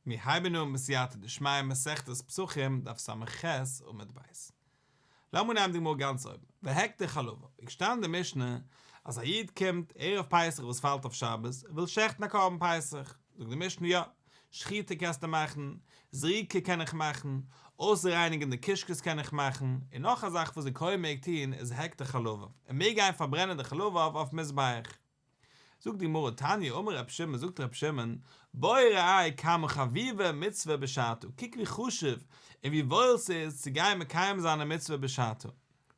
מיר הייבן אן בסייעתא דשמיא מסכת פסחים דף ס"ח עמוד ב'. לאמיר נעמען די גמרא גאנץ אויבן, והקטר חלביו, איז געשטאנען אין די משנה אז א איד קומט ערב פסח וואס פאלט אויף שבת, ער וויל שעכטן א קרבן פסח, זאגט די משנה יא, שחיטה קענסטו מאכן, זריקה קען איך מאכן, אויסרייניגן די קישקעס קען איך מאכן, און נאך א זאך וואס די כהן מעג טון איז הקטר חלביו, ער מעג גיין פארברענען די חלביו אויפן מזבח. זאגט די גמרא תניא אמר רבי שמעון זאגט רבי שמעון בוא וראה כמה חביבה מצוה בשעתה קוק ווי חשוב און ווי וואויל ס'איז צו גיין מקיים זיין א מצוה בשעתה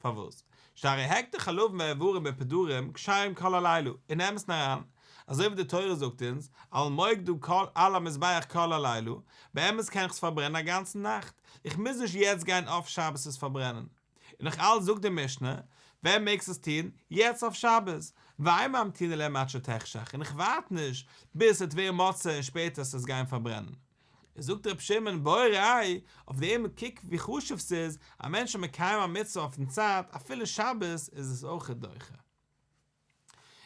פארוואס שהרי הקטר חלבים ואיברים ופדרים כשרים כל הלילה אין אמת'ן אריין אזוי ווי די תורה זאגט אונז על מוקדה כל על המזבח כל הלילה באמת קען איך עס פארברענען א גאנצן נאכט איך מוז נישט יעצט גיין אויף שבת עס פארברענען. און נאך אלץ זאגט די משנה, ווען מעגסט עס טון? יעצט אויף שבת, ואין ממתינין להם עד שתחשך, און איך ווארט נישט ביז עס וועט ווערן מוצאי און שפעטער עס גיין פארברענען. איז זאגט ר' שמעון בוא וראה, אויף דעם קוק ווי חשוב ס'איז, א מענטש איז מקיים א מצוה אויפן צייט, אפילו שבת איז עס אויכעט דוחה.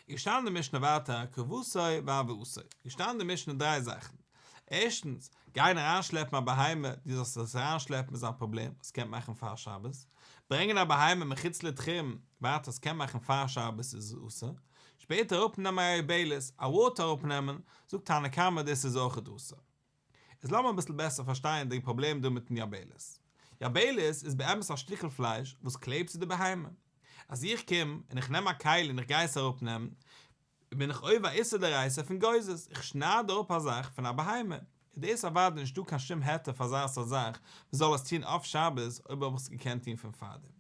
איז געשטאנען אין די משנה ווייטער הרכבתו והבאתו, איז געשטאנען אין די משנה דריי זאכן, ערשטנס, גיין אריינשלעפן א בהמה, דו זאלסט עס אריינשלעפן איז א פראבלעם, עס קען מאכן פאר שבת, ברענגען א בהמה מחוץ לתחום, ווייטער עס קען מאכן פאר שבת איז אסור, שפעטער אראפנעמען א יבלת, א ווארט אראפנעמען, זאגט תנא קמא דאס איז אויכעט אסור. איז לאמיר אביסל בעסער פארשטיין די פראבלעם דא מיטן יבלת. יבלת איז באמת א שטיקל פלייש וואס קלעבט צו די בהמה. אז איך קום און איך נעם א כלי און איך גיי עס אראפנעמען, בין איך עובר א איסור דאורייתא פון גוזז, איך שנייד אראפ א זאך פון א בהמה. איז דאס אוודאי נישטא קיין שום היתר פאר אזא סארט זאך מען זאל עס טון אויף שבת אויב האב איך עס געקענט טון פון פארדעם.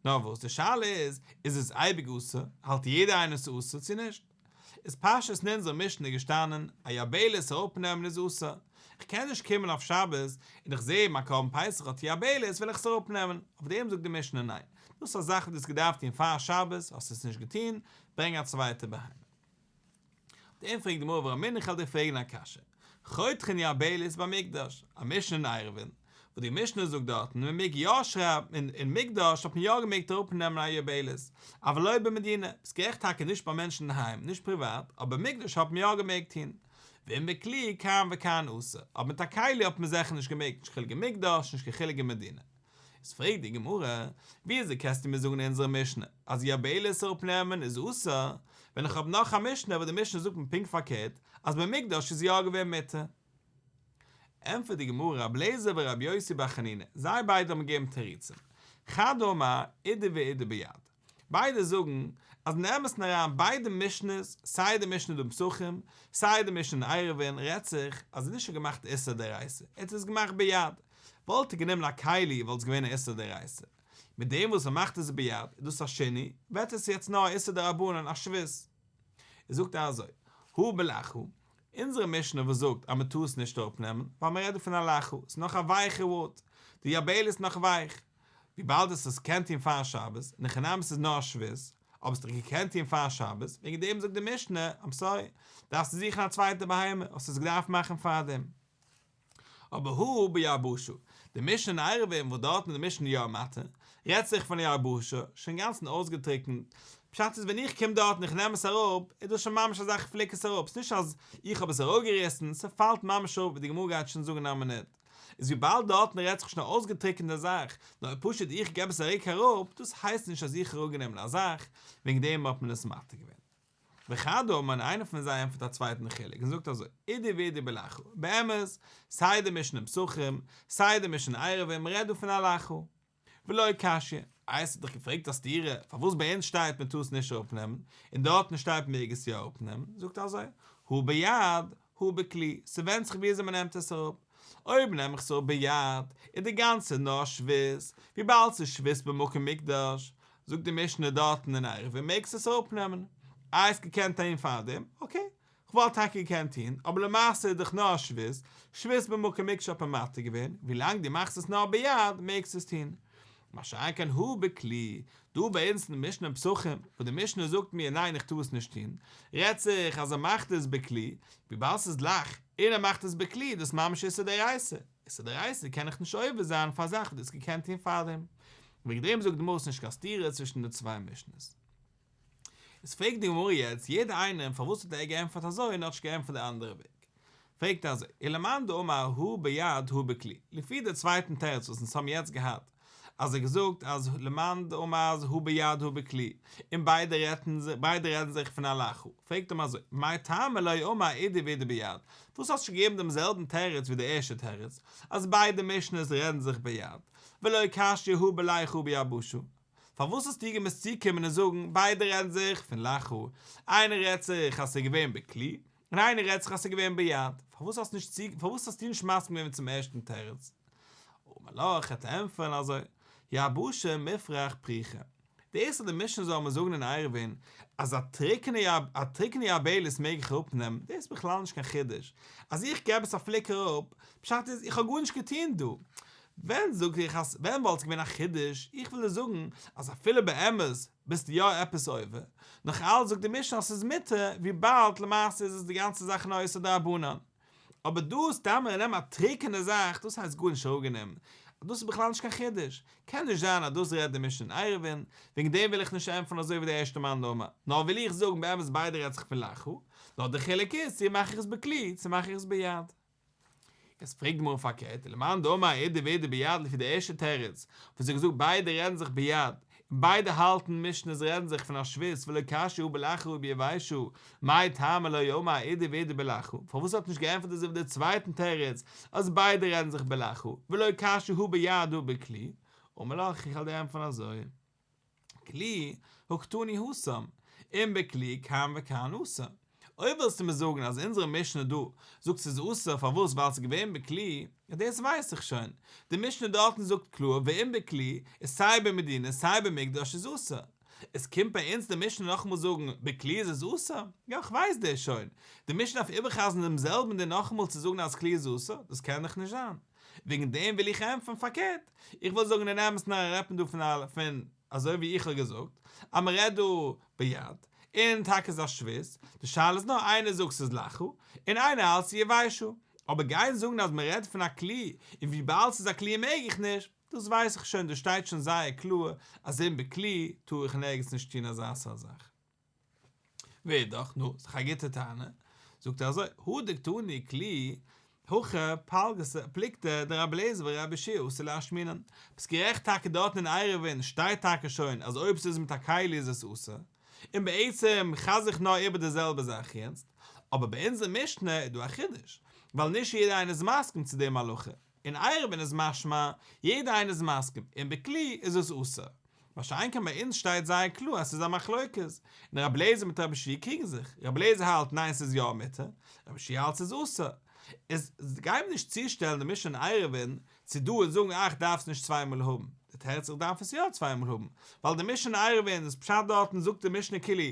נאר וואס די שאלה איז, איז עס אייביג אסור, האלט יעדער איינער ס'איז אסור צו נישט? איז פשטות אין אונזער משנה געשטאנען א יבלת אראפנעמען איז אסור, איך קען נישט קומען אויף שבת און איך זעה מיין קרבן פסח האט יבלת וויל איך עס אראפנעמען, אויף דעם זאגט די משנה ניין, דאס איז א זאך וואס דו האסט געדארפט טון פאר שבת, האסט עס נישט געטון, ברענג א צווייטע בהמה. אויף דעם פרעגט די גמרא ורמינהו איך וועל דיר פרעגן א קשיא, חותכין יבלת במקדש, א משנה אין עירובין, וואס די משנה זאגט דארטן מען מעג יא שרייבן אין מקדש האט מען יא געמעגט אראפנעמען א יבלת, אבל לא במדינה, ביסט גערעכט טאקע נישט ביי מענטשן אינדערהיים, נישט פריוואט, אבער במקדש האט מען יא געמעגט טון. ואם בכלי כאן וכאן אסור, אבער מיט א כלי האט מען זיכער נישט געמעגט, נישט קיין חילוק אין מקדש, נישט קיין חילוק אין מדינה. איז פרעגט די גמרא, וויאזוי קענסטו מיר זאגן אין אונזערע משנה אז יבלת אראפנעמען איז אסור, ווען איך האב נאך א משנה וואס די משנה זאגט מיר פונקט פארקערט אז במקדש איז יא געווען מותר? ענטפערט די גמרא רבי אליעזר ורבי יוסי בר חנינא, זיי ביידע האבן געגעבן תירוצים, חד אמר אידי ואידי ביד, ביידע זאגן אז אין אמת'ן אריין ביידע משנה'ס, סיי די משנה דא אין פסחים, סיי די משנה אין עירובין, רעדט זיך אז ער האט נישט געמאכט איסור דאורייתא, ער האט עס געמאכט ביד, וואלט ער גענומען א כלי וואלט עס געווען א איסור דאורייתא, מיט דעם וואס ער מאכט עס ביד איז דאס א שינוי, ווערט עס יעצט נאר א איסור דרבנן א שבות. ער זאגט אזוי, הא בלחה, אונזערע משנה וואס זאגט אז מען טאר עס נישט אראפנעמען, ווייל מען רעדט דא פון א לחה, ס'איז נאך א ווייכע ווארט, די יבלת איז נאך ווייך, וויבאלד עס איז קען טון פאר שבת, אין הכי נמי ס'איז נאר א שבות, אבער האסט דאך געקענט טון פאר שבת, וועגן דעם זאגט די משנה, I'm sorry, דארפסטו זוכן א צווייטע בהמה, האסט עס געדארפט מאכן פארדעם. אבער הא ביבשה, די משנה אין עירובין וואס דארטן איז די משנה יא מתיר, רעדט זיך פון א יבשה, שוין אינגאנצן אויסגעטריקנט, פשט איז ווען איך קום דארט און איך נעם עס אראפ, איז דאס שוין ממש א זאך איך פליק עס אראפ, ס'נישט אז איך האב עס אראפגעריסן, ס'פאלט ממש אראפ ווי די גמרא גייט שוין זאגן אין א מינוט, איז וויבאלד דארטן רעדט זיך שוין א אויסגעטריקענטע זאך, נאר פשוט איך געב עס א ריק אראפ, דאס הייסט נישט אז איך האב אראפגענומען א זאך, וועגן דעם האט מען עס מתיר געווען. וחד אמר און איינער פון זיי ענטפערט א צווייטן חילוק און זאגט אזוי, אידי ואידי בלחה, באמת, סיי די משנה אין פסחים, סיי די משנה אין עירובין, מ'רעדט דא פון א לחה. ולא קשיא, איי עס האט דאך געפרעגט א סתירה, פארוואס ביי אונז שטייט מען טאר עס נישט אראפנעמען, און דארטן שטייט מעג עס יא אראפנעמען, זאגט ער אזוי, הא ביד, הא בכלי, ס'ווענדט זיך וויאזוי מ'נעמט עס אראפ, אויב נעם איך עס אראפ ביד, איז די גאנצע נאר שבות, וויבאלד ס'איז שבות במקום מקדש, זאגט די משנה דארטן אין עירובין מעגסט עס אראפנעמען. איי האסט געקענט טון פארדעם? Okay, כ'וואלט טאקע געקענט טון, אבער למעשה איז דאך נאר שבות, שבות במקום מקדש האט מען מתיר געווען, ווילאנג דו מאכסט עס נאר ביד מעגסטו עס טון. מה שאין כן הא בכלי, דא ביי אונז אין די משנה אין פסחים, וואס די משנה זאגט מיר ניין איך טאר עס נישט טון, רעדט זיך אז ער מאכט עס בכלי, וויבאלד ס'איז לח און ער מאכט עס בכלי איז דאס ממש איסור דאורייתא, איסור דאורייתא קען איך נישט עובר זיין פאר א זאך וואס דו האסט געקענט טון פארדעם. וועגן דעם זאגט די גמרא ס'נישט קיין סתירה צווישן די צוויי משנה'ס. איז פרעגט די גמרא יעצט יעדער איינעם פארוואס האט ער געענטפערט אזוי און ער האט נישט געענטפערט די אנדערע וועג. פרעגט ער אזוי, ולמאן דאמר הא ביד הא בכלי, לפי די צווייטן תירוץ וואס אונז האבן יעצט געהאט, אז ער האט געזאגט אז למאן דאמר אז הא ביד הא בכלי, און ביידע רעדן ביידע רעדן זיך פון א לחה, פרעגט אים אזוי, מאי טעמא לא אמר אידי ואידי ביד, וואס האסטו געגעבן דעם זעלבן תירוץ ווי די ערשטע תירוץ, אז ביידע משנה'ס רעדן זיך ביד, ולא קשיא הא בליחה הא ביבשה. פארוואס האסטו געמוזט צוקומען און זאגן ביידע רעדן זיך פון לחה, איינער רעדט זיך אז ס'איז געווען בכלי, און איינער רעדט זיך אז ס'איז געווען ביד, פארוואס האסט נישט צו פארוואס האסטו נישט מסכים געווען צום ערשטן תירוץ? אמר לך וועט ער ענטפערן אזוי, יבשה מיפרך פריכא, דאס אז די משנה זאל מיר זאגן אין עירובין אז א טריקענע א טריקענע יבלת מעג איך אראפנעמען, דאס איז בכלל נישט קיין חידוש, אז איך געב עס א פליק אראפ, פשט איז איך האב גארנישט געטון דא, ווען זאג איך אז ווען וואלט עס געווען א חידוש, איך וויל דיר זאגן אז אפילו באמת ביסטו יא עפעס עובר, נאך אלץ זאגט די משנה אז ס'איז מותר וויבאלד למעשה איז עס די גאנצע זאך נאר איסור דרבנן. אבער דא סתם נעמען א טרוקענע זאך דאס הייסט גארנישט אראפגענומען, דאס איז בכלל נישט קיין חידוש, קען נישט זיין אז דאס רעדט די משנה אין עירובין, וועגן דעם וויל איך נישט ענטפערן אזוי ווי די ערשטע מאן דאמר, נאר וויל איך זאגן באמת ביידע רעדט זיך פון לחה, נאר די חילוק איז צו מאך איך עס בכלי צו מאך איך עס ביד. יעצט פרעגט די גמרא פארקערט, ולמאן דאמר אידי ואידי ביד לפי די ערשטע תירוץ וואס האט געזאגט ביידע רעדן זיך ביד, און ביידע האלטן משנה'ס רעדן זיך פון א שבות ולא קשיא הא בלחה הא ביבשה, מאי טעמא לא אמר אידי ואידי בלחה, פארוואס האט נישט געענטפערט אזוי ווי די צווייטן תירוץ אז ביידע רעדן זיך בלחה, ולא קשיא הא ביד הא בכלי, אמר לך איך וועל דיר ענטפערן אזוי. כלי, הא קתני התם, אם בכלי כאן וכאן אסור. אויב ווילסטו מיר זאגן אז אונזערע משנה דא זאגט ס'איז אסור פארוואס ווייל ס'איז געווען בכלי, דאס ווייס איך שוין, די משנה דארטן זאגט קלאר ואם בכלי איז סיי במדינה סיי במקדש איז אסור. עס קומט ביי אונז די משנה נאכאמאל זאגן בכלי איז עס אסור? יא כ'ווייס דאס שוין. די משנה דארף איבערחזר'ן דעם זעלבן דין נאכאמאל צו זאגן אז כלי איז אסור? דאס קען דאך נישט זיין. וועגן דעם וויל איך ענטפערן פארקערט, איך וויל זאגן אין אמת'ן אריין רעדט מען דא פון א פון אזוי ווי איך האב געזאגט אז מען רעדט דא ביד, און טאקע איז א שבות, די שאלה איז נאר איינער זאגט ס'איז לחה, און איינער האלט ס'איז יבשה, אבער גיין זאגן אז מען רעדט פון א כלי, און וויבאלד ס'איז א כלי מעג איך נישט, דאס ווייס איך שוין דאס שטייט שוין זייער קלאר אז אם בכלי טאר איך נערגעץ נישט טון אזא סארט זאך. ואידך, נו, ס'דאך א גוטע טענה. זאגט ער אזוי, הא דקתני כלי, הכא פלגתא פלוגתא דרבי אליעזר ורבי יהושע אתא לאשמועינן. ביסט גערעכט טאקע דארטן אין עירובין שטייט טאקע שוין אז אויב ס'איז מיט א כלי איז עס אסור, און בעצם חזר איך נאר איבער די זעלבע זאך יעצט, אבער ביי אונזער משנה איז דא א חידוש, ווייל נישט יעדער איינער איז מסכים צו דעם הלכה. אין עירובין איז משמע, יעדער איינער איז מסכים, אם בכלי איז עס אסור. מה שאין כן ביי אונז שטייט זייער קלאר אז ס'איז א מחלוקת, און רבי אליעזר מיט רבי יהושע קריגן זיך, רבי אליעזר האלט ניין ס'איז יא מותר, רבי יהושע האלט ס'איז אסור. איז גיי מיר נישט צושטעלן די משנה אין עירובין צו דא און זאגן אה כ'דארף עס נישט צוויי מאל האבן, די תירוץ איך דארף עס יא צוויי מאל האבן, ווייל די משנה אין עירובין איז פשט דארטן זאגט די משנה כאילו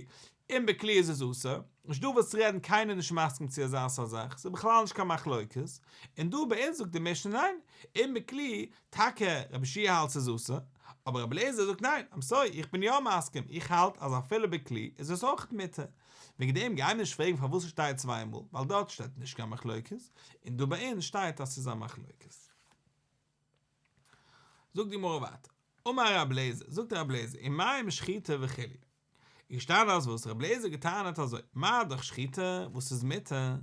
אם בכלי איז עס אסור, נישט דא וואס צו רעדן קיינער איז נישט מסכים צו אזא סארט זאך, ס'איז בכלל נישט קיין מחלוקת, און דא ביי אונז זאגט די משנה ניין, אם בכלי, טאקע רבי יהושע האלט ס'איז אסור, אבער רבי אליעזר זאגט ניין, I'm sorry, איך בין יא מסכים, איך האלט אז אפילו בכלי איז עס אויך מותר, וועגן דעם גיי מיר נישט פרעגן פארוואס עס שטייט צוויי מאל, ווייל דארט שטייט נישט קיין מחלוקת, און דא ביי אונז שטייט אז ס'איז א מחלוקת. זאגט די גמרא ווייטער, אמר רבי אליעזר, זאגט רבי אליעזר, ומה אם שחיטה וכו', איז געשטאנען אז וואס רבי אליעזר האט געטענה'ט אזוי, מה דאך שחיטה וואס איז מותר,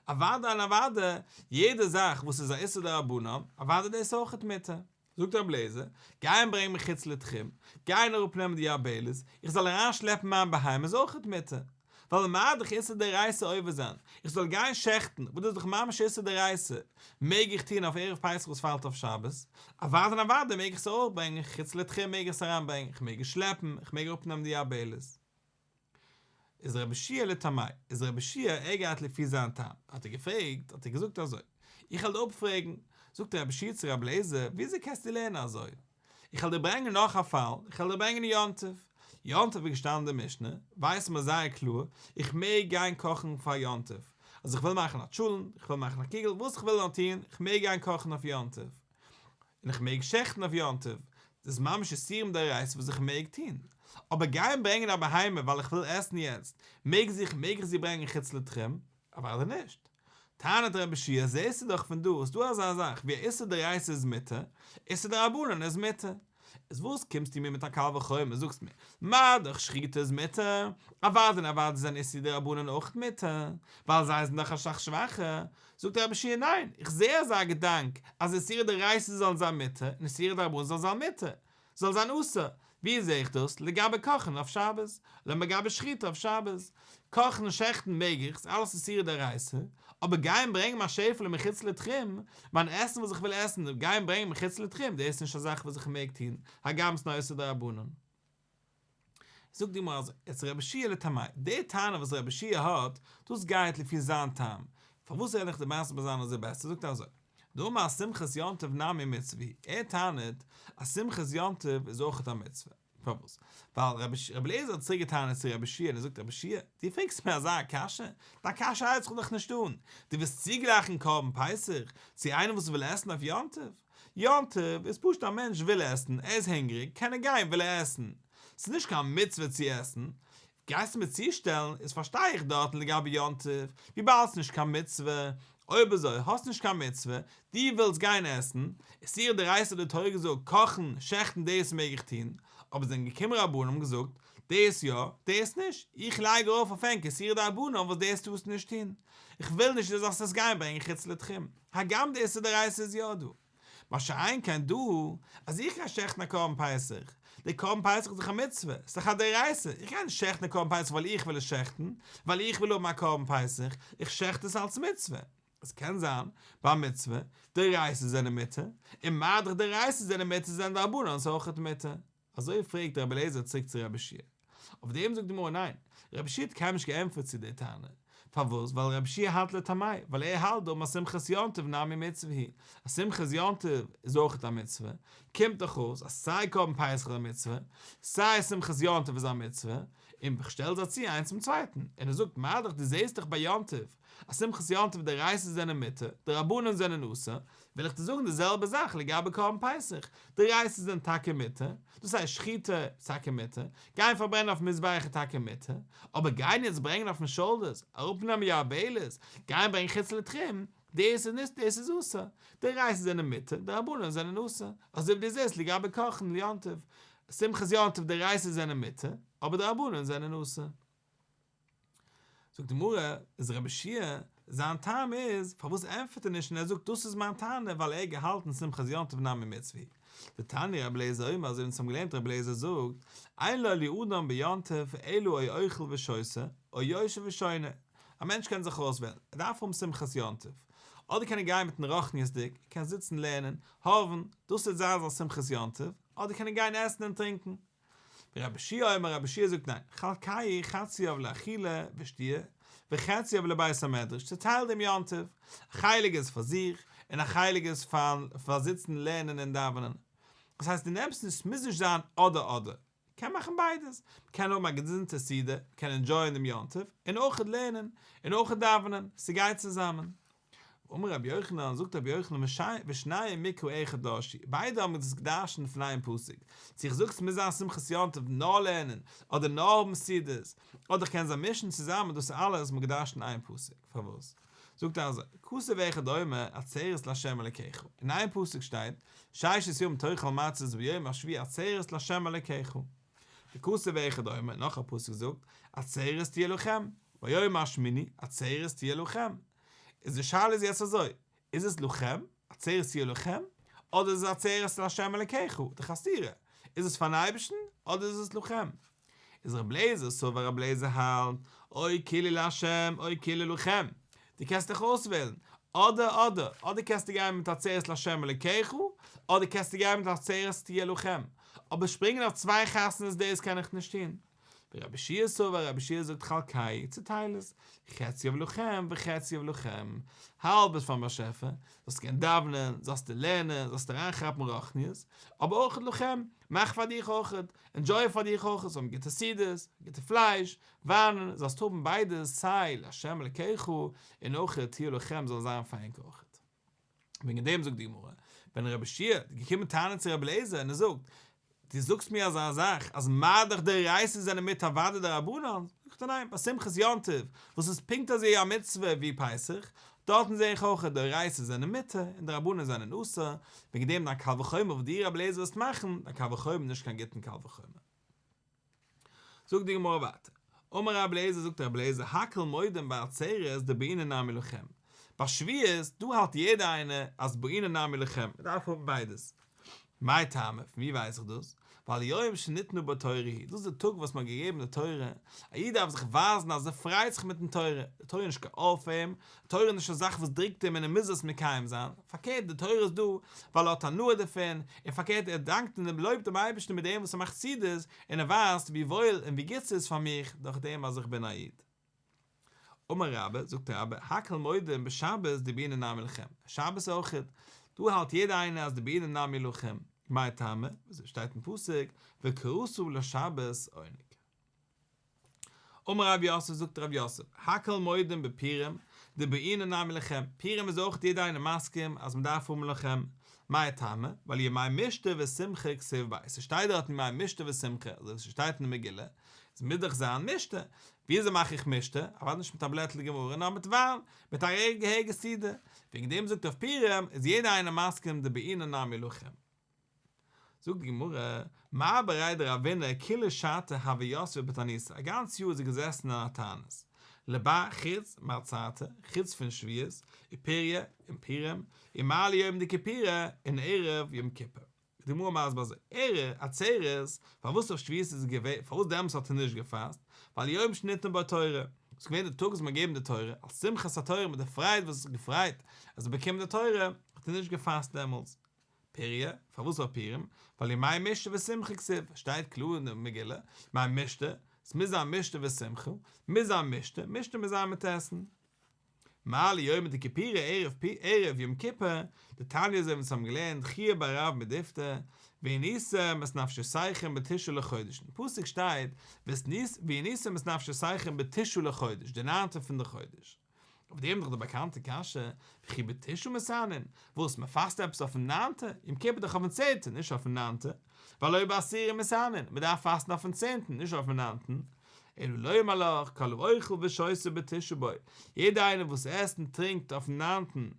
אוודאי און אוודאי יעדע זאך וואס איז א איסור דרבנן, אוודאי דאס איז אויכעט מותר. זאגט רבי אליעזר, גיי און ברענג מחוץ לתחום, גיי און אראפנעמען די יבלת, איך זאל אריינשלעפן מיין בהמה איז אויכעט מותר. ווייל מה דאך איסור דאורייתא עובר זיין, איך זאל גיין שעכטן, וואס דאס איז דאך ממש איסור דאורייתא, מעג איך טון אויף ערב פסח וואס פאלט אויף שבת? אוודאי און אוודאי מעג איך עס אויך ברענגען, חוץ לתחום מעג איך עס אריינברענגען, איך מעג עס שלעפן, איך מעג אראפנעמען די יבלת. איז רבי יהושע לטעמיה, איז רבי יהושע ער גייט לפי זיין טעם, האט ער געפרעגט, האט ער געזאגט אזוי, איך וועל דיר אפפרעגן, זאגט רבי יהושע צו רבי אליעזר, וויאזוי קענסטו לערנען אזוי? איך וועל דיר ברענגען נאך א פאל, איך וועל דיר ברענגען יום טוב. יום טוב איז געשטאנען אין די משנה, ווייסן מיר זייער קלאר, איך מעג גיין קאכן פאר יום טוב. אז איך וויל מאכן א טשולענט, איך וויל מאכן א קוגל, וואס איך וויל נאר טון, איך מעג גיין קאכן אויף יום טוב. און איך מעג שעכטן אויף יום טוב. דאס איז ממש איסורים דאורייתא וואס איך מעג טון. אבער גיין ברענגען א בהמה ווייל איך וויל עסן יעצט, מעג זיך מעג איך זי ברענגען חוץ לתחום? אוודאי נישט. טענה'ט רבי יהושע, זעסטו דאך פון דא איז דא אזא זאך ווי א איסור דאורייתא איז מותר, איסור דרבנן איז מותר. איז וואס קומסטו מיר מיט א קל וחומר זאגסט מיר מה דאך שחיטה איז מותר, אוודאי און אוודאי זענען איסורי דרבנן אויך מותר, ווייל זיי זענען דאך אסאך שוואכער, זאגט רבי יהושע ניין, איך זע אזא געדאנק אז איסורי דאורייתא זאלן זיין מותר און איסורי דרבנן זאלן זיין מותר, זאל זיין אסור, ווי זע איך דאס? לגבי קאכן אויף שבת, לגבי שחיטה אויף שבת, קאכן און שעכטן מעג איך, ס'איז אלעס איסורי דאורייתא, אבער גיין ברענגען מיין שעפעלע מחוץ לתחום, מיין עסן וואס איך וויל עסן, גיין ברענגען מחוץ לתחום, דאס איז נישט א זאך וואס איך מעג טון, הגם ס'נאר איסור דרבנן. זאגט די גמרא אזוי, יעצט רבי יהושע לטעמיה, די טענה וואס רבי יהושע האט, דאס גייט לפי זיין טעם, פארוואס זאל איך די מסביר זיין אזוי בעסער, זאגט ער אזוי, דאמר שמחת יום טוב נמי מצוה היא, ער טענה'ט אז שמחת יום טוב איז אויכעט א מצוה, פארוואס? ווייל רבי אליעזר האט צוריק געטענה'ט צו רבי יהושע און ער זאגט רבי יהושע, דו פרעגסט מיר אזא קשיא? דיין קשיא הייבט זיך דאך נישט אן, דו ווילסט צוגלייכן קרבן פסח צו איינער וואס וויל עסן אויף יום טוב? יום טוב איז פשוט א מענטש וויל עסן, ער איז הונגעריג, קען ער גיין וויל ער עסן, ס'איז נישט קיין מצוה צו עסן, גייסטו מיר צושטעלן, איז פארשטיי איך דארטן לגבי יום טוב, וויבאלד ס'נישט קיין מצוה, אויב אזוי האסט נישט קיין מצוה, דו ווילסט גיין עסן, איסור דאורייתא האט די תורה געזאגט קאכן, שעכטן דאס מעג איך טון, אבער זענען געקומען רבנן האבן געזאגט, דאס יא, דאס נישט, איך לייג ארויף אויף ענק איסור דרבנן וואס דאס טארסטו נישט טון, איך וויל נישט דו זאלסט עס גיין ברענגען חוץ לתחום, הגם די איסור דאורייתא איז יא דא. מה שאין כן דא, אז איך גיי שעכטן א קרבן פסח, די קרבן פסח איז דאך א מצוה, ס'איז דאך א דאורייתא, איך גיי נישט שעכטן א קרבן פסח ווייל איך וויל עס שעכטן, ווייל איך וויל האבן א קרבן פסח, איך שעכט עס אלס מצוה. עס קען זיין, ביי מצוה, דאורייתא זענען מותר, און מה דאך דאורייתא זענען מותר זענען דרבנן'ס אויכעט מותר. אזוי פרעגט רבי אליעזר צוריק צו רבי יהושע. אויף דעם זאגט די גמרא ניין, רבי יהושע האט קיינמאל נישט געענטפערט צו די טענה. פארוואס? ווייל רבי יהושע האלט לטעמיה, ווייל ער האלט דאמר שמחת יום טוב נמי מצוה היא, אז שמחת יום טוב איז אויכעט א מצוה, קומט דאך אויס אז סיי קרבן פסח איז א מצוה, סיי שמחת יום טוב איז א מצוה, און כ'שטעל זיי צו איינס צום צווייטן, און ער זאגט מה דאך דו זעסט דאך ביי יום טוב אז שמחת יום טוב דאורייתא זענען מותר, דרבנן זענען אסור, וויל איך דיר זאגן די זעלבע זאך לגבי קרבן פסח, דאורייתא זענען טאקע מותר, דאס הייסט שחיטה איז טאקע מותר, גיין פארברענען אויפן מזבח איז טאקע מותר, אבער גיין יעצט ברענגען אויפן שאולדערס, אראפנעמען יבלת, גיין ברענגען חוץ לתחום, דאס איז נישט דאס איז אסור, דאורייתא זענען מותר, דרבנן זענען אסור, אזוי ווי דו זעסט לגבי קאכן יום טוב, שמחת יום טוב דאורייתא זענען מותר, אבער דרבנן זענען אסור. זאגט די גמרא, איז רבי יהושע, זיין טעם איז, פארוואס ענטפערט ער נישט און ער זאגט דאס איז מיין טענה ווייל ער האט געהאלטן שמחת יום טוב נמי מצוה היא. דתניא רבי אליעזר אומר אזוי ווי אונז האבן געלערנט רבי אליעזר זאגט, אין לו לאדם ביום טוב אלא או אוכל ושותה, או יושב ושונה, א מענטש קען זיך אויסוועלן, ער דארף האבן שמחת יום טוב, אדער קען ער גיין מיטן רוחניות'דיג, ער קען זיצן לערנען, הארעווען, דאס וועט זיין זיין שמחת יום טוב, אדער קען ער גיין עסן און טרינקען. ורבי יהושע אומר רבי יהושע זאגט ניין, חלקהו חציו לאכילה ושתיה, וחציו לבית המדרש, צוטייל דעם יום טוב, א חלק איז פאר זיך, און א חלק איז פאר זיצן לערנען און דאווענען. דאס הייסט דו נעמסט נישט, ס'מוז נישט זיין אדער אדער, מ'קען מאכן ביידעס, מ'קען האבן א געזונטע סעודה, מ'קען ענדזשויען דעם יום טוב, און אויכעט לערנען, און אויכעט דאווענען, ס'גייט צוזאמען. אמר רבי יוחנן, זאגט רבי יוחנן, ושניהם מקרא אחד דרשו, ביידע האבן דאס געדרשנט פון איין פסוק, צו איך זאג ס'מוז זיין שמחת יום טוב נאר לערנען, אדער נאר האבן סעודות, אדער איך קען זיי מישן צוזאמען דאס אלעס מ'האט געדרשנט איין פסוק, פארוואס? זאגט ער אזוי, כתוב אחד אומר עצרת לה' אלקיך, אין איין פסוק שטייט, ששת ימים תאכל מצות וביום השביעי עצרת לה' אלקיך, וכתוב אחד אומר, נאך א פסוק זאגט, עצרת תהיה לכם, ביום השמיני עצרת תהיה לכם, איז די שאלה איז יעצט אזוי, איז עס לכם, עצרת תהיה לכם, אדער איז עס עצרת לה' אלקיך, דאך א סתירה, איז עס פארן אייבערשטן, אדער איז עס לכם? איז ר' אליעזר סבר ר' אליעזר האלט, או כולו לה' או כולו לכם, דו קענסט דיך אויסוועלן, אדער אדער, אדער קענסטו גיין מיט עצרת לה' אלקיך, אדער קענסטו גיין מיט עצרת תהיה לכם, אבער שפרינגען אויף צוויי חתונות דאס קען איך נישט טון. ורבי יהושע סבר רבי יהושע זאגט חלקהו, צוטייל עס, חציו לכם וחציו לכם, האלב איז פארן באשעפער, זאלסט קענען דאווענען, זאלסטו לערנען, זאלסטו אריינכאפן רוחניות, אבער אויך לכם, מאך פאר דיך אויך, ענדזשוי פאר דיך אויך, זאלסט האבן גוטע סעודות, גוטע פלייש, וויינען, זאלסט האבן ביידע, סיי לה' אלקיך, און אויך תהיה לכם זאל זיין פאר ענק אויך. וועגן דעם זאגט די גמרא, ווען רבי יהושע איז געקומען טענה'ן צו רבי אליעזר און ער זאגט, דו זאגסט מיר אזא זאך אז מה דאך דאורייתא זענען מותר אוודאי דרבנן, זאגט ער ניין, ביי שמחת יום טוב, וואס איז פונקט אזוי א מצוה ווי פסח, דארטן זע איך אויך אז דאורייתא זענען מותר און דרבנן זענען אסור, וועגן דעם דיין קל וחומר וואס דו רבי אליעזר ווילסט מאכן, דיין קל וחומר איז נישט קיין גוטן קל וחומר. זאגט די גמרא ווייטער, אמר רבי אליעזר זאגט רבי אליעזר הכל מודים בעצרת דבעינן נמי לכם, ביי שבועות דא האלט יעדער איינער אז בעינן נמי לכם, מען דארף האבן ביידעס, מאי טעמא, פון ווי ווייס איך דאס? ווייל יום שניתנה בו תורה הוא, דאס איז די טאג וואס מען האט געגעבן די תורה, א איד דארף זיך ווייזן אז ער פרייט זיך מיטן תורה, די תורה איז נישט קיין עול פאר אים, די תורה איז נישט א זאך וואס דרוקט אים און ער מוז עס מקיים זיין, פארקערט די תורה איז דא ווייל ער האט הנאה דערפון, און פארקערט ער דאנקט און לויבט דעם אייבערשטן מיט דעם וואס ער מאכט סעודות, און ער ווייזט ווי וואויל און ווי גוט ס'איז פאר מיך דורך דעם אז איך בין א איד. אמר רבה, זאגט רבה, הכל מודים בשבת דבעינן נמי לכם, שבת אויכעט, דא האלט יעדער איינער אז דבעינן נמי לכם, מאי טעמא, אזוי שטייט אין פסוק, וקראת לשבת עונג. אמר רב יוסף, זאגט רב יוסף, הכל מודים בפורים דבעינן נמי לכם, פורים איז אויך יעדער איינער מסכים אז מען דארף האבן לכם, מאי טעמא, ווייל ימי משתה ושמחה כתיב ביה, ס'שטייט דארט ימי משתה ושמחה, אזוי ווי ס'שטייט אין די מגילה, עס מוז דאך זיין משתה, וויאזוי מאך איך משתה? אוודאי נישט מיט א בלעטל גמרא נאר מיט וויין, מיט א געהעריגע סעודה, וועגן דעם זאגט אויף פורים איז יעדער איינער מסכים דבעינן נמי לכם. זאגט די גמרא, מר בריה דרבינא כולה שתא הוה יתיב בתעניתא, א גאנץ יאר איז ער געזעסן אין א תענית, לבר חוץ מעצרתא, חוץ פון שבועות, ופוריא, און פורים, ומעלי יומא דכיפורי, און ערב יום כיפור. די גמרא מסביר אזוי, ערב עצרת, פארוואס אויף שבועות איז געווען, פארוואס דעמאלטס האט ער נישט געפאסט, ווייל יום שניתנה בו תורה, ס'איז געווען די טאג וואס מ'האט געגעבן די תורה, אלס שמחת התורה מיט די פרייד וואס ער האט זיך געפרייט אז ער באקומט די תורה, האט ער נישט געפאסט דעמאלטס. פוריא, פארוואס אויף פורים, ווייל ימי משתה ושמחה כתיב, שטייט קלאר אין די מגילה, ימי משתה, ס'מוז זיין משתה ושמחה, מוז זיין משתה, משתה מוז זיין מיט עסן. מה ליומא דכיפורי ערב ערב יום כיפור, דתניא אזוי ווי אונז האבן געלערנט חייא בר רב מדיפתי, ועניתם את נפשותיכם בתשעה לחודש, אין פסוק שטייט ועניתם את נפשותיכם בתשעה לחודש, די ניינטע פון די חודש. אויף דעם איז דאך די באקאנטע קשיא, וכי בתשעה מתענין, וואס, מען פאסט עפעס אויפן ניינטע? יום כיפור איז דאך אויפן צענטן, נישט אויפן ניינטע. והלא בעשירי מתענין, מען דארף פאסטן אויפן צענטן, נישט אויפן ניינטן. אלא לומר לך, כל האוכל ושותה בתשעה בו, יעדער איינער וואס עסט און טרינקט אויפן ניינטן,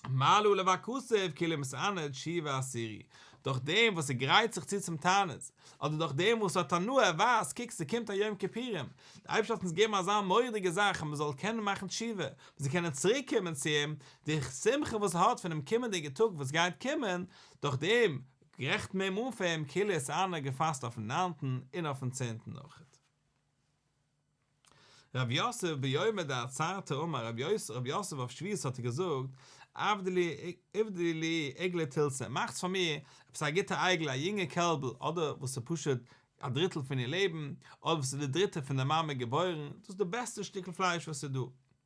מעלה עליו הכתוב כאילו מתענה תשיעי ועשירי, דורך דעם וואס ער גרייט זיך צו צום תענית, אדער דורך דעם וואס ער האט הנאה, ער ווייסט, קוק ס'קומט א יום כיפורים, דער אייבערשטער האט אונז געגעבן אזא מורא'דיגע זאך אז מ'זאל קענען מאכן תשובה, מ'זאל קענען צוריק קומען צו אים, די שמחה וואס ער האט פונעם קומענדיגע טאג וואס גייט קומען, דורך דעם רעכנט מען אים אן פאר אים כאילו התענה געפאסט אויפן ניינטן און אויפן צענטן אויכעט. רב יוסף ביומא דעצרתא אמר רב יוסף אויף שבועות האט ער געזאגט, עבדו לי עגלא תילתא, מאכטס פאר מיר עפעס א גוטע עגל א יונגע קעלבל אדער וואס איז פשוט א דריטל פון איר לעבן, אדער וואס איז די דריטע פון די מאמע געבוירן, דאס איז די בעסטע שטיקל פלייש וואס איז דא.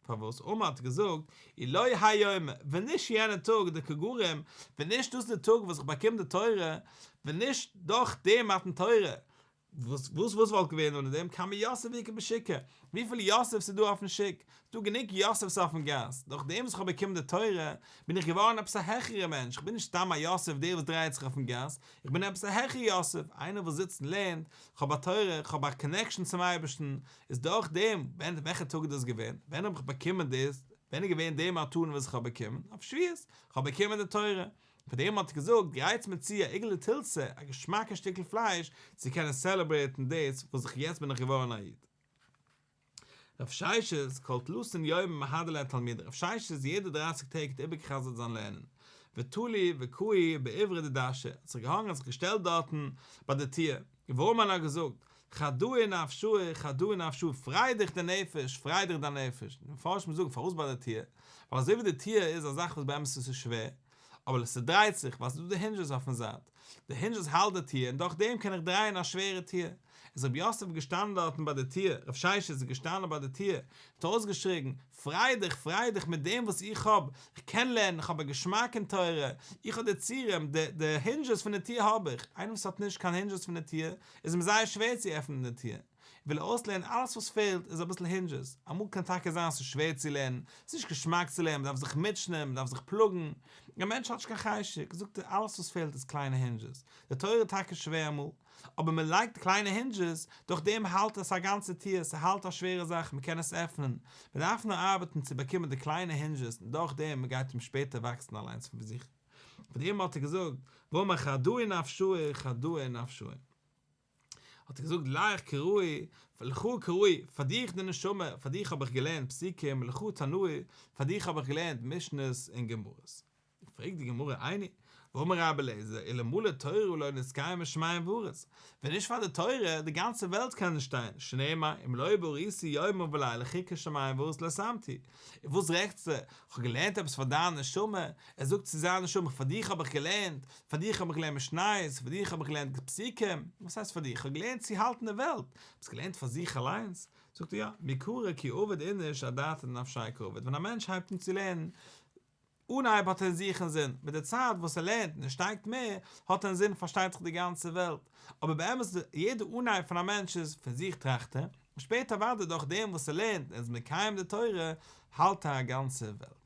פארוואס אמר האט געזאגט, אי לא האי יומא, ווען נישט יענע טאג דקא גרים, ווען נישט דאס איז די טאג וואס איך באקום די תורה, ווען נישט דורך דעם מתן תורה, וואס וואס וואס וואלט געווען אן דעם כמה יוסף איכא בשוקא, וויפיל יוסף ס'איז דא אויפן שוק, ס'איז דא גענוג יוסף'ס אויפן גאס, דורך דעם וואס איך האב באקומען די תורה, בין איך געווארן עפעס א העכערע מענטש, איך בין נישט סתם א יוסף דער וואס דרייעט זיך אויפן גאס, איך בין עפעס א העכערע יוסף, איינער וואס זיצט און לערנט, איך האב א תורה, איך האב א connection צום אייבערשטן, איז דורך דעם, ווען, וועלכע טאג איז דאס געווען, ווען האב איך באקומען דאס, ווען איז געווען די מתנה וואס איך האב באקומען, אויף שבועות, איך האב באקומען די תורה. פאר דעם האט ער געזאגט, גרייטס מיר צו א עגלא תילתא, א געשמאקע שטיקל פלייש, צו קענען celebrate ן דאס וואס איך יעצט בין איך געווארן א איד. רב ששת, כל תלתין יומין מהדר ליה תלמודיה, רב ששת יעדע דרייסיג טעג האט איבערגעחזרט זיין לערנען, ותלי וקאי בעיברא דדשא, האט זיך געהאנגען האט זיך געשטעלט דארטן ביי די טיר, ואמר און האט געזאגט, חדאי נפשאי חדאי נפשאי, פריי דיך די נפש, פריי דיך דיין נפש, די מפרשים זאגן פארוואס ביי די טיר, ווייל אזוי ווי די טיר איז א זאך וואס באמת איז עס שווער, אבער ס'דרייט זיך ווייל ס'איז דא די hinges אויפן זייט, די hinges האלט די טיר און דורך דעם קען איך דרייען א שווערע טיר. איז רב יוסף געשטאנען דארטן ביי די טיר, רב ששת איז געשטאנען ביי די טיר, האט אויסגעשריגן, פריי דיך, פריי דיך מיט דעם וואס איך האב, איך קען לערנען, איך האב א געשמאק אין תורה, איך האב די צירים, די די hinges פון די טיר האב איך, איינער וואס האט נישט קיין hinges פון די טיר, איז אים זייער שווער צו עפענען די טיר. וויל ער אויסלערנען אלעס וואס פעלט איז אביסל הינדזשעס, אמאל קען טאקע זיין ס'איז שווער צו לערנען, ס'איז נישט געשמאק צו לערנען, מ'דארף זיך מוטשענען, מ'דארף זיך פלאגן, א מענטש האט נישט קיין חשק, זאגט ער אלעס וואס פעלט איז קליינע הינדזשעס, די תורה איז טאקע שווער אמאל, אבער מען לייגט קליינע הינדזשעס, דורך דעם האלט עס א גאנצע טיר, ס'האלט א שווערע זאך, מ'קען עס עפענען, מ'דארף נאר ארבעטן צו באקומען די קליינע הינדזשעס און דורך דעם גייט אים שפעטער וואקסן אליינס פון זיך. פאר דעם האט ער געזאגט, ואמר חדאי נפשאי חדאי נפשאי. האט ער געזאגט לך קראי, לך קראי, פאר דיך די נשמה, פאר דיך האב איך געלערנט פסוקים, לך תנאי, פאר דיך האב איך געלערנט משניות און גמרות. פרעגט די גמרא איני, והאמר רבי אליעזר, אלמלא תורה לא נתקיימו שמים וארץ, ווען נישט פאר די תורה, די גאנצע וועלט קען נישט שטיין, שנאמר, אם לא בראיתי יומם ולילה חוקות שמים וארץ לא שמתי, און וואס רעדסטו, כ'האב געלערנט עפעס פאר דיין נשמה, ער זאגט צו זיין נשמה, פאר דיך האב איך געלערנט, פאר דיך האב איך געלערנט משניות, פאר דיך האב איך געלערנט פסוקים, וואס הייסט פאר דיך, כ'האב געלערנט צו האלטן די וועלט, האסט געלערנט פאר זיך אליינס? זאגט ער יא, מעיקרא כי עביד איניש אדעתא דנפשיה קא עביד, ווען א מענטש הייבט אן צו לערנען, אנהייב האט ער זיך אינזין, מיט די צייט וואס ער לערנט און ער שטייגט מער, האט ער אינזין פארשטייט זיך די גאנצע וועלט, אבער באמת יעדע אנהייב פון א מענטש איז פון זיך טראכט ער, און שפעטער אוודאי דורך דעם וואס ער לערנט און איז מקיים די תורה, האלט ער א גאנצע וועלט.